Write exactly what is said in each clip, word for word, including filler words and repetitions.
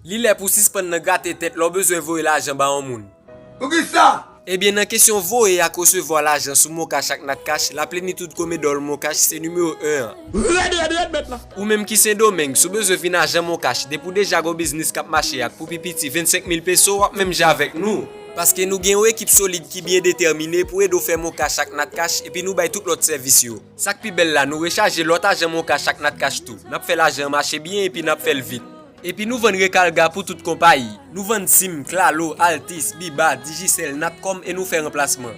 Li lè pou w sispann nan grate tèt lè w bezwen voye lajan ba yon moun. Poukisa? Ebyen, nan kesyon voye ak resevwa lajan sou MonCash ak NatCash, Laplenitid Komedòl MonCash se nimewo en an. Rèd, rèd, rèd, mèt la! Ou menm ki Sendomeng, si w bezwen vin ajan MonCash, depi w deja gen yon biznis k ap mache ak pou pi piti vennsenk mil peso, w ap menm jan avèk nou. Paske nou gen yon ekip solid ki byen detèmine pou ede w fè MonCash ak NatCash, epi nou bay tout lòt sèvis yo. Sa k pi bèl la, nou rechaje lòt ajan MonCash ak NatCash tou. N ap fè lajan an mache byen epi n ap fè l vit. Epi nou vann rekalga pou tout konpayi. Nou vann Sim, Claro, Altis, Biba, Digicel, Natcom e nou fè ranplasman.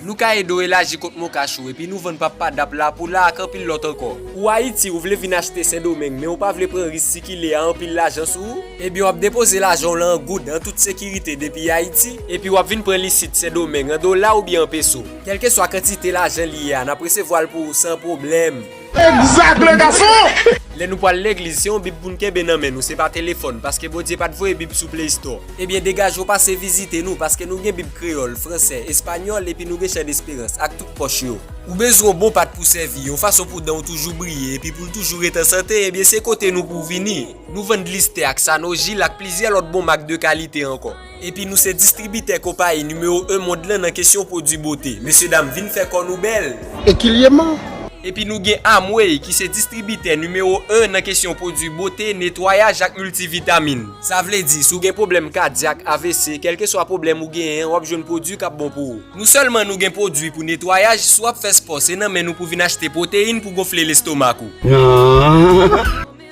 Nou ka ede w elaji kont MonCash ou epi nou vann pap padap la pou la ak anpil lòt ankò. Ou Ayiti, ou vle vin achte Sendomeng, men ou pa vle pran risk sikile a anpil lajan sou ou? Ebyen, w ap depoze lajan w lan an goud, an tout sekirite depi Ayiti, epi w ap vin pran li isit Sendomeng an dola oubyen an peso. Kèlkeswa kantite lajan li ye a, n ap resevwa l pou ou san pwoblèm. Egzak, le gason! Lè nou pral legliz, se yon Bib pou n kenbe nan men nou, se pa telefòn, paske Bondye pa t voye Bib sou Play Store. Ebyen, degaje w pase vizite nou, paske nou gen Bib kreyòl, fransè, espanyòl, epi nou gen Chan Desperans ak tout pòch yo. Ou bezwen yon bon pat pou sèvi, yon fason pou dan w toujou briye, epi pou l toujou ret an sante, ebyen, se kote nou pou w vini. Nou vann Glister ak Sanogyl ak plizyè lòt bon mak de kalite ankò. Epi nou se distribitè konpayi nimewo en mond lan nan kesyon pwodui bote. Mesyedam, vin fè kò nou bèl! Ekilyèman! Epi nou gen Amway, ki se distribitè nimewo en nan kesyon pwodui bote, netwayaj ak miltivitamin. Sa vle di, si w gen pwoblèm kadyak, A V C, kèlkeswa pwoblèm ou genyen an, w ap jwenn pwodui k ap bon pou ou. Nou sèlman nou gen pwodui pou netwayaj, si w ap fè spò, se nan men nou pou vin achte pwoteyin pou gonfle lestomak ou.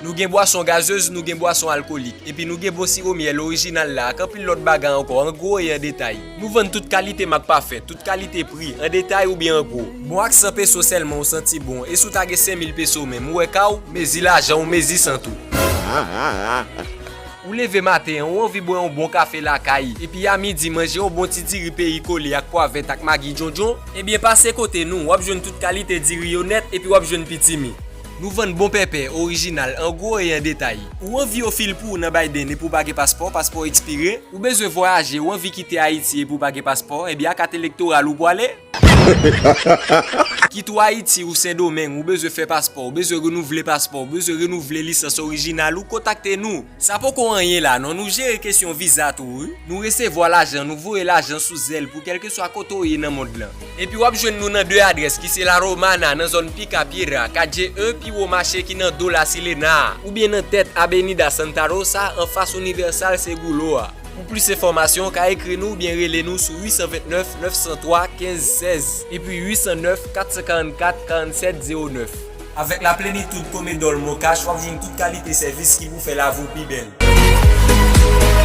Nou gen bwason gazez, nou gen bwason alkolik, epi nou gen bon siwo myèl orijinal la ak anpil lòt bagay ankò, an gwo e an detay. Nou vann tout kalite mak pafen, tout kalite pri, an detay oubyen an gwo. Bon, ak san peso sèlman ou santi bon, e si w ta gen senk mil peso menm, ou wè ka w, mezi lajan w, mezi sant ou. Ou leve maten an, ou anvi bwè yon bon kafe lakay, epi a midi manje yon bon ti diri peyi kole ak pwa vèt ak magi djondjon, ebyen pase kote nou, w ap jwenn tout kalite diri yo nèt epi w ap jwenn pitimi. Nou vann bon pèpè, orijinal, an gwo e an detay. Ou anvi yo fil pou ou nan Biden epi w pa gen paspò, paspò ekspire? Ou bezwen vwayaje, ou anvi kite Ayiti epi w pa gen paspò, ebyen a kat elektoral ou pwale? Kit ou Ayiti ou Sendomeng, ou bezwen fè paspò, ou bezwen renouvle paspò, ou bezwen renouvle lisans orijinal ou, kontakte nou. Sa poko anyen la non, nou jere kesyon viza tou wi. Nou resevwa lajan, nou voye lajan sou zèl pou kèlkeswa kote w ye nan mond lan. Epi w ap jwenn nou nan de adrès ki se La Romana nan zòn Pica Piedra, Calle un, pi wo mache ki nan do La Sirena a, oubyen nan tèt Avenida Santa Rosa anfas Universal Segulo a. Pou plis enfòmasyon, w ka ekri nou oubyen rele nou sou uit san vennèf, nèf san twa, kenz sèz epi uit san nèf, kat san karannkat, karannsèt zewo nèf. Avèk Laplenitid Komedòl MonCash, w ap jwenn tout kalite sèvis ki pou fè lavi w pi bèl.